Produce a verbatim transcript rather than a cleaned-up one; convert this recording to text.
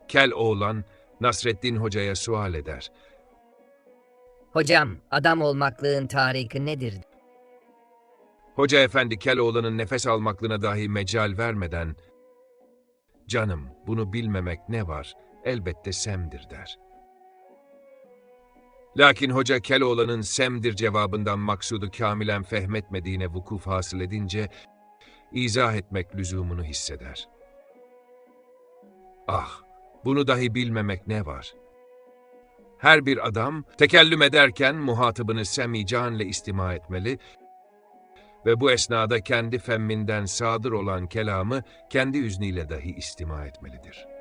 Kel oğlan Nasreddin hocaya sual eder. Hocam, adam olmaklığın tariki nedir? Hoca efendi kel oğlanın nefes almaklığına dahi mecal vermeden, "Canım, bunu bilmemek ne var? Elbette semdir," der. Lakin hoca kel oğlanın semdir cevabından maksudu kamilen fehmetmediğine vukuf hasıl edince, izah etmek lüzumunu hisseder. Ah, bunu dahi bilmemek ne var? Her bir adam tekellüm ederken muhatabını semican ile istima etmeli ve bu esnada kendi femminden sadır olan kelamı kendi üzniyle dahi istima etmelidir.